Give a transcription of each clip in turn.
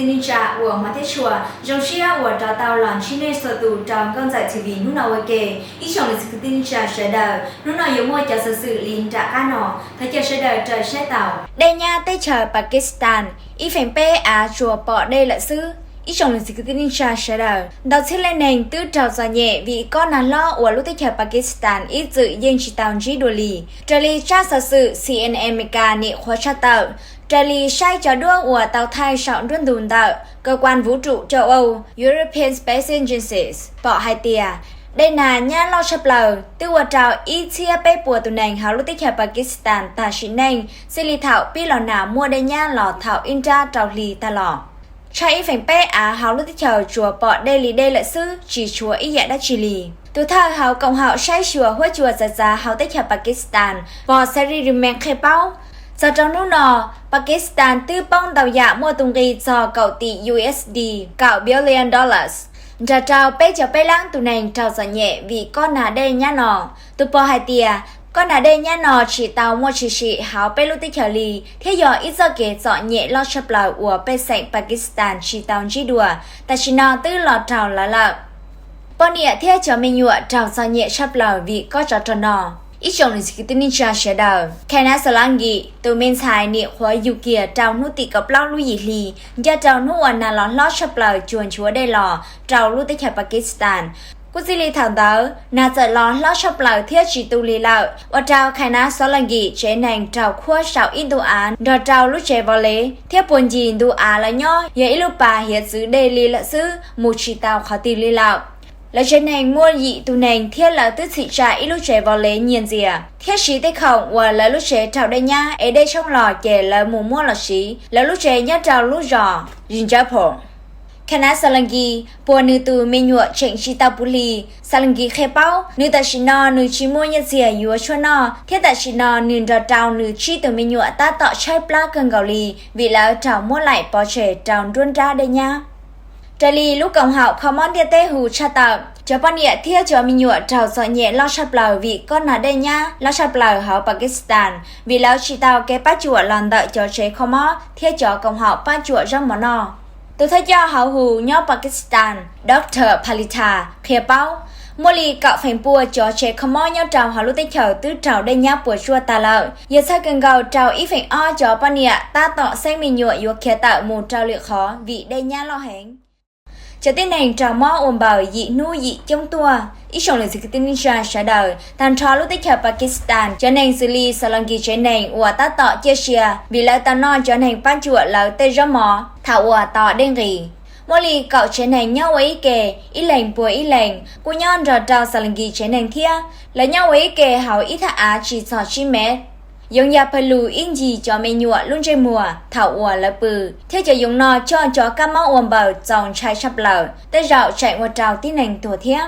Tij neej tsa uas hmov thiab tshua, zoo siab uas rov tau los ntsib nej txhua tus rau Nkauj Ntxawm T V hnub no ua ke. Ib tsoom niam txiv kwv tij neej tsa sawv daws, hnub no yuav muaj cov xov xwm li nram qab no, thov caw sawv daws raws saib tau. Dej nyab teb chaws Pakistan, ib feem peb av tsuas pom dej lawm xwb. Ib tsoom niam txiv kwv tij neej tsa sawv daws, ntau txhiab leej neeg twb raug txom nyem vim kob nag hlob uas lub teb chaws Pakistan ib txwm yeej tsis tau ntsib dua li. Raws li tsab xov xwm C N N America nim qhuav tshaj tawm, raws li saib cov duab uas tau thaij saum nruab ntug ntawm Cơ quan Vũ trụ châu Âu, European Space Agency, pom hais tias dej nag nyab loj tshaj plaws twb ua rau ib txhiab peb puas tus neeg hauv lub teb chaws Pakistan tag sim neej txij li thaum pib los nag muaj dej nyab los thaum ib nrab rau hli tag los. Tshaj ib feem peb av hauv lub teb chaws tsuas pom dej li dej lawm xwb, tsis tshuav ib yam dab tsi li. Tus thawj hauv koom haum saib xyuas huab cua txawv txav hauv teb chaws Pakistan, Pog Seri Rehman qhia paub, txog rau hnub no, Pakistan twb poob ntau yam muaj tus nqi txog kaum tim U S D, kaum billion dollars, nrog rau peb caug peb lab tus neeg raug txom nyem vim kob nag dej nyab no. Tus pog hais tias, kob nag dej nyab no tsis tau muaj tshwm sim hauv peb lub teb chaws li thiab yog ib txoj kev txom nyem loj tshaj plaws uas pej xeem Pakistan tsis tau ntsib dua, tam sim no twb los raug lawv lawm. Poj niam thiab cov me nyuam raug txom nyem tshaj plaws vim kob tsov rog no. Ib tsoom niam txiv kwv tij neej tsa sawv daws, Khanas Solanki tus me ntxhais nim qhuav yug kiag rau hnub tim kaum plaub lub yim hli, ncaj rau hnub uas nag los hlob tshaj plaws cuag nchuav dej los rau lub teb chaws Pakistan. Kuj txij li thaum ntawd, nag txawm los hlob tshaj plaws thiab tsis tu li lawm, ua rau Khanas Solanki tsev neeg raug khuab saum ib ntu av nrog rau lub tsev vos lev thiab puag ncig ntu av lawv nyob yog ib lub pas hiav txwv dej li lawm xwb, mus tsis tau qhov twg li lawm. Lawv tsev neeg muaj yim tus neeg thiab lawv twb txhim tsa ib lub tsev vos lev nyiag ntxias thiab siv tej khoom uas lawv lub tsev raug dej nyab es dej tshoob los ces lawv mus muab los siv. Lawv lub tsev nyob rau lub zos Zinjapur. Khanas Solanki puag nws tus me nyuam tseem tsis tau puv hli. Solanki qhia paub, nws tam sim no nws tsis muaj nyiaj txiag yuav tshuaj noj thiab tam sim no nws nrog rau nws tsib tus me nyuam tab tom tshaib plab kawg nkaus li vim lawv raug muab laim pov tseg rau nruab nrab dej nyab. Raws li lub koom haum kho mob ntiaj teb hu tshaj tawm, cov poj niam thiab cov me nyuam raug txom nyem loj tshaj plaws vim kob nag dej nyab loj tshaj plaws hauv Pakistan vim lawv tsis tau kev pab cuam los ntawm cov tsev kho mob thiab cov koom haum pab cuam zaub mov noj. Tus thawj coj hauv hu nyob Pakistan, Doctor Palitha, qhia paub, muaj li kaum feem pua cov tsev kho mob nyob rau hauv lub teb chaws twb raug dej nyab puas tsuaj tas lawm. Yog txhawj kawg nkaus rau ib feem ob cov poj niam tab tom xeeb me nyuam yuav khiav tawm mus rau lwm qhov vim dej nyab loj heev. Cov tib neeg raug mob ua npaws yim hnub yim coob tuaj. Ib tsoom niam txiv kwv tij neej tsa sawv daws, tag nrho lub teb chaws Pakistan cov neeg xws li Solanki tsev neeg uas tab tom ciaj sia vim lawv tau noj cov neeg pab cuam lawv tej zaub mov thaum uas tos dej nqis. Muaj li kaum tsev neeg nyob ua ib ke, ib leeg puag ib leeg, kuj nyob nrog rau Solanki tsev neeg thiab. Lawv nyob ua ib ke hauv ib thaj av tsis txog tsib mev. Yoov ya pawg lug ib ncig cov me nyuam lub ntsej muag thaum uas lawv pw, thiab cov yoov no coj cov kab mob ua npaws txaus ntshai tshaj plaws, tej zaum tseem ua rau tib neeg tuag thiab.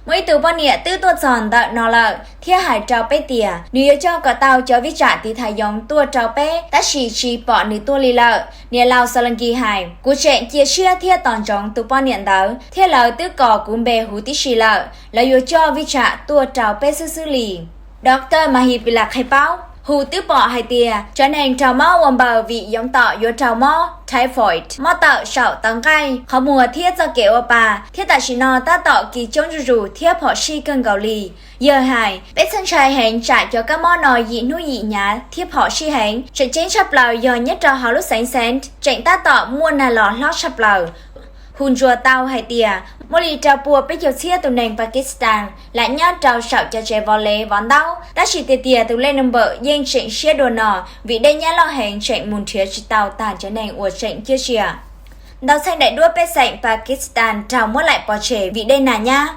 Muaj ib tug poj niam twb tuaj txog ntawm no lawm thiab hais rau peb tias nws yuav coj kom tau cov vij tsam tiv thaiv yoov tuaj rau peb, tab sis tsis pom nws tuaj li lawm. Niam laus Solanki hais, kuv tseem cia siab thiab tos ntsoov tus poj niam ntawd thiab lawv twb kos kuv npe huv tib si lawm, lawv yuav coj vij tsam tuaj rau peb xwb xwb li. Doctor Mahipila qhia paub, hu twb pom hais tias cov neeg raug mob ua npaws vim yoov tom yuav raug mob typhoid, mob tawm saum tawv nqaij, qhov muag thiab txoj kev ua pa, thiab tam sim no tab tom kis coob zuj zus thiab phom sij kawg nkaus li. Yawg hais, peb txhawj ntshai heev tsam cov kab mob no yim hnub yim hnyav thiab phom sij heev. Tseem ceeb tshaj plaws yog nyob rau hauv lub xeev Sindh tseem tab tom muaj nag los hlob tshaj plaws. Hu ntsuas tau hais tias muaj li rau pua peb caug txhiab tus neeg Pakistan lam nyob rau saum cov tsev vov lev vov ntaub, tab sis tiag tiag tus lej num npawm yeej tseem siab dua no vim dej nyab loj heev tseem mus nrhiav tsis tau tag cov neeg uas tseem ciaj sia. Ntau txheej daim duab pej xeem Pakistan raug muab laim pov tseg vim dej nag nyab.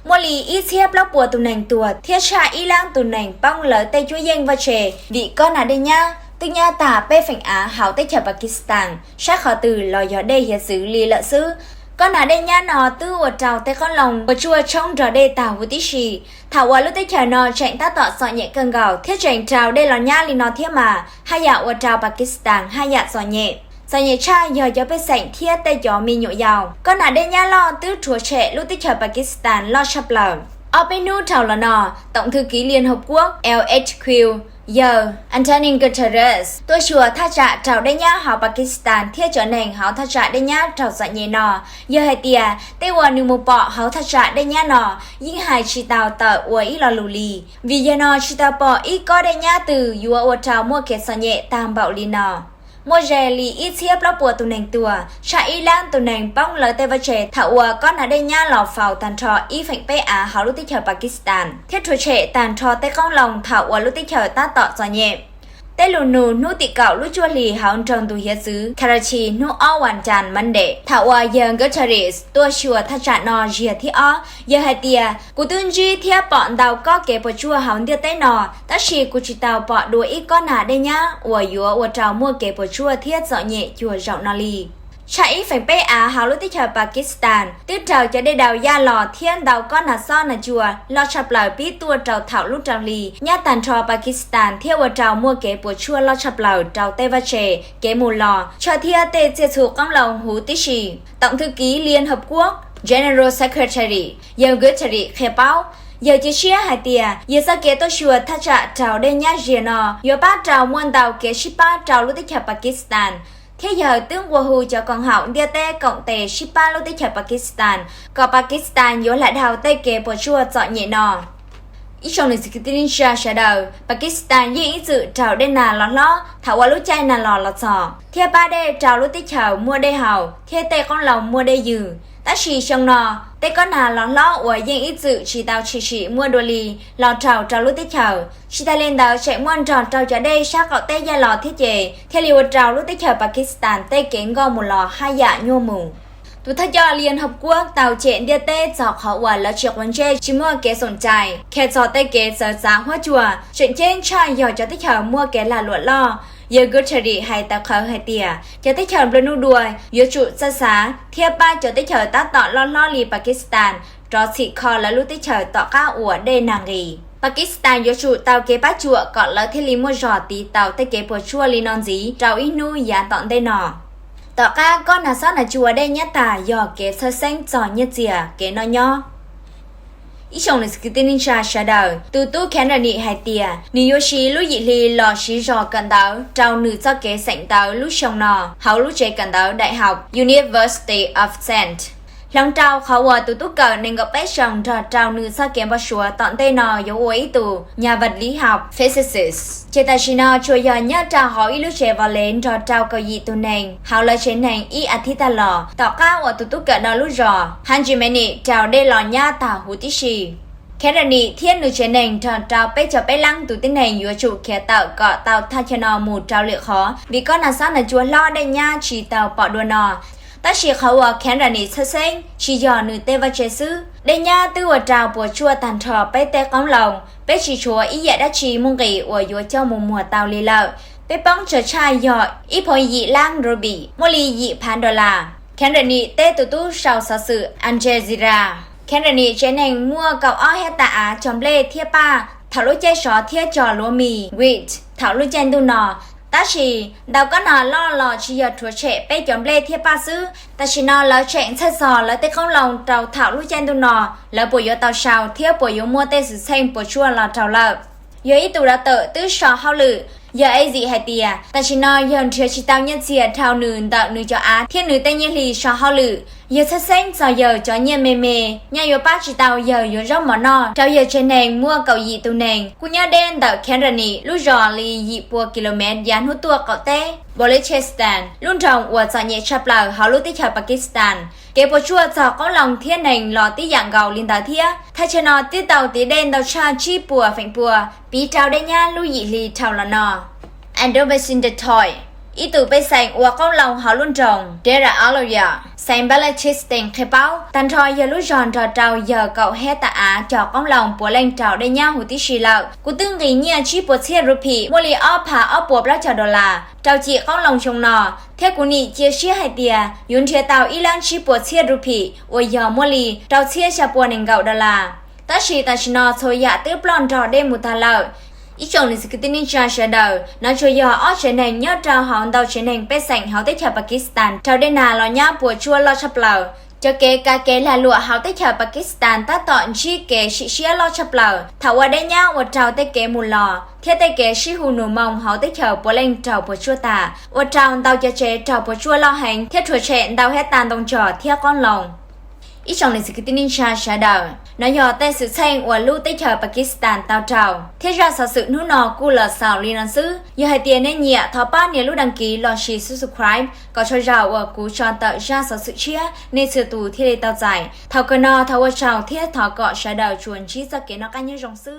Muaj li ib txhiab plaub puas tus neeg tuag thiab tshaj ib lab tus neeg poob lawv tej cuab yeej vaj tse vim kob nag dej nyab twb nyab tag peb feem av hauv teb chaws Pakistan, saib qhov twg los yog dej hiav txwv li lawm xwb. Kob nag dej nyab no twb ua rau tej qoob loo puas tsuaj tshoob nrog dej tag huv tib si, thaum uas lub teb chaws no tseem tab tom txom nyem kawg nkaus thiab tseem raug dej los nyab li no thiab mas haj yam ua rau Pakistan haj yam txom nyem. Txom nyem tshaj yog cov pej xeem thiab tej cov me nyuam yaus. Kob nag dej nyab loj twb rhuav tshem lub teb chaws Pakistan loj tshaj plaws. Ob peb hnub dhau los no, Tổng thư ký Liên Hợp Quốc L H Q Yawg António Guterres tuaj xyuas thaj tsam raug dej nyab hauv Pakistan thiab cov neeg hauv thaj tsam dej nyab raug txom nyem no, yawg hais tias tej uas nws mus pom hauv thaj tsam dej nyab no yeej hais tsis tau tawm ua ib lo lus li, vim yawg no tsis tau pom ib kob dej nyab twg yuav ua rau muaj kev txom nyem tag npaum li no. Muaj ze li ib txhiab plaub puas tus neeg tuag, tshaj ib lab tus neeg poob lawv tej vaj tse thaum uas kob nag dej nyab los faus tag nrho ib feem peb av hauv lub teb chaws Pakistan, thiab rhuav tshem tag nrho tej qoob loo thaum uas lub teb chaws tab tom txom nyem. Tej lus nug hnub tim kaum lub cuaj hlis hauv nroog tus hiav txwv Karachi hnub ob vas cas Monday, thaum uas yawg Guterres tuaj xyuas thaj tsam no ziag thib ob, yawg hais tias, kuv twb ntsib thiab pom ntau kob kev puas tsuaj hauv ntiaj teb no, tab sis kuv tsis tau pom dua ib kob nag dej nyab uas yuav ua rau muaj kev puas tsuaj thiab txom nyem cuag zaum no li. Tshaj ib feem peb av hauv lub teb chaws Pakistan twb raug cov dej daus yaj los thiab ntau kob nag xob nag cua loj tshaj plaws pib tuaj rau thaum lub rau hli nyab tag nrho Pakistan thiab ua rau muaj kev puas tsuaj loj tshaj plaws rau tej vaj tse, kev mus los, tsho thiab tej txiaj txhu qoob loo huv tib si. Tổng thư ký Liên Hợp Quốc, General Secretary, yawg Guterres qhia paub, yawg cia siab hais tias yawg txoj kev tuaj xyuas thaj tsam raug dej nyab ziag no yuav pab rau muaj ntau kev sib pab rau lub teb chaws Pakistan, thiab yawg twb nqua hu cov koom haum ntiaj teb koom tes sib pab lub teb chaws Pakistan kom Pakistan yuav hla dhau tej kev puas tsuaj txom nyem no. Ib tsoom niam txiv kwv tij neej tsa sawv daws, Pakistan yeej ib txwm raug dej nag los hlob thaum uas lub caij nag los los txog thiab pab dej rau lub teb chaws muaj dej haus thiab tej qoob loo muaj dej ywg. Tab sis xyoo no, tej kob nag los hlob uas yeej ib txwm tsis tau tshwm sim muaj dua li los raug rau lub teb chaws, tsis tas li ntawd tseem muaj nrog rau cov dej sab qaum teb yaj los thiab ces thiaj li ua rau lub teb chaws Pakistan tej kev nkoj mus los haj yam nyuaj mus. Tus thawj coj Liên Hợp Quốc tau cem ntiaj teb txog qhov uas lawv tsis quav ntsej tsis muaj kev xoom cai qhia txog tej kev txawv txav huab cua, tseem ceeb tshaj yog cov teb chaws muaj kev lag luam loj. Yawg Guterres hais tawv qhawv hais tias cov teb chaws nplua nuj dua yuav tsum txawj xav thiab pab cov teb chaws tab tom loj hlob li Pakistan rov txhim kho lawv lub teb chaws tom qab uas dej nag nqis. Pakistan yuav tsum tau kev pab cuam kom lawv thiaj li muaj zog tiv tau tej kev puas tsuaj li no ntxiv rau ib hnub yav tom ntej no. Tom qab kob nag xob nag cua dej nyab tag yog kev txhawj xeeb txog nyiaj txiag kev noj nyob. Ib tsoom niam txiv kwv tij neej tsa sawv daws, tus tub Karen hais tias nws yuav siv lub yim hli los siv zog kawm ntawv rau nws txoj kev xeem ntawv lub xyoo no hauv lub tsev kawm ntawv đại học University of St. Hloov rau qhov uas tus tub kawm nees nkaum peb xyoos nrog rau nws txoj kev npau suav tom ntej no yuav ua ib tus nhà vật lý học, physicist, ces tam sim no tsuas yog nyob rau hauv ib lub tsev vos lev nrog rau kaum yim tus neeg hauv lawv tsev neeg ib as thiv tag los tom qab uas tus tub kawm no lub zos Hajimeni raug dej los nyab tag huv tib si. Karen thiab nws tsev neeg nrog rau peb caug peb leej tus tib neeg yuav tsum khiav tawm kom tau thaj chaw no mus rau lwm qhov vim kob nag xob nag cua hlob dej nyab tsis tau pom dua no. Tab sis qhov uas Karen txhawj xeeb tsis yog nws tej vaj tse xwb. Dej nyab twb ua rau puas tsuaj tag nrho peb tej qoob loo, peb tsis tshuav ib yam dab tsi muaj nqis uas yuav coj mus muag tau li lawm. Peb poob tsawg tshaj yog ib phav yim leej ruby, muaj li yim phav dollar. Karen teb tus tub sau xov xwm Al Jazeera. Karen tsev neeg muaj kaum ob hab tas av cog nplej thiab paj thaum lub caij sov thiab cog luav mis wheat thaum lub caij ntuj no. Tab sis ntau kob nag loj los tsis yog rhuav tshem peb cov nplej thiab paj xwb, tam sim no lawv tseem txhawj txog lawv tej qoob loo rau thaum lub caij ntuj no lawv puas yuav tau sau thiab puas yuav muaj tej xwm txheej puas tsuaj los raug lawm. Yog ib tug dav tawm twb so hauj lwm, yawg Ezi hais tias tam sim no yawg nrhiav tsis tau nyiaj txiag dhau nws ntawm nws cov av thiab nws tej nyiaj hlis so hauj lwm. Yawg txhawj xeeb txog yawg cov nyiaj me me, nyiaj yuav pab tsis tau yawg yuav zaub mov noj rau yawg tsev neeg muaj kaum yim tus neeg kuj nyob deb ntawm Karen lub zos li yim pua kilomev yav hnub tuaj qaum teb Baluchistan, lub nroog uas txom nyem tshaj plaws hauv lub teb chaws Pakistan. Kev puas tsuaj txog qoob loo thiab neeg los tib yam nkaus li ntawd thiab. Thaj chaw no twb tau tiv dej ntau tshaj tsib puas feem pua piv rau dej nyab lub yim hli dhau los no. Andobasin Datoy, ib tug pej xeem ua qoob loo hauv lub nroog Dera Aulia, xeev Balochistan qhia paub, tag nrho yawg lub zog nrog rau yawg kaum hab tas av cog qoob loo puav leej raug dej nyab huv tib si lawm. Kuv twb nqis nyiaj tsib puas txhiab rupee, muaj li ob phav ob puas plaub caug dollar rau cim qoob loo xyoo no, thiab kuv nim cia siab hais tias yuav nrhiav tau ib leej tsib puas txhiab rupee uas yog muaj li rau txhiab xya pua nees nkaum dollar. Tab sis tam sim no txhua yam twb ploj nrog dej mus tag lawm. Ib tsoom niam txiv kwv tij neej tsa sawv daws, no tsuas yog ob tsev neeg nyob rau hauv ntau tsev neeg pej xeem hauv teb chaws Pakistan raug dej nag los nyab puas tsuaj loj tshaj plaws. Cov kev kav kev lag luam hauv teb chaws Pakistan tab tom ntsib kev sim siab loj tshaj plaws thaum ua dej nyab ua rau tej kev mus los thiab tej kev sib hu nus moo hauv teb chaws puav leej raug puas tsuaj tas, ua rau ntau cov tsev raug puas tsuaj loj heev thiab rhuav tshem ntau hab tas ntoo ntog thiab qoob loo. Ib tsoom niam txiv kwv tij neej tsa sawv daws, no yog tej xwm txheej uas lub teb chaws Pakistan tau raug, thiab zaj xov xwm hnub no kuj los xaus li no xwb. Yog hais tias nej nyiam, thov pab nias lub đăng ký lossis subscribe kom txhua zaus uas kuv tso tawm zaj xov xwm tshiab nej txhua tus thiaj li tau txais. Thaum kawg no thov ua tsaug thiab thov kom sawv daws tsuas ntsib txoj kev noj qab nyob zoo xwb.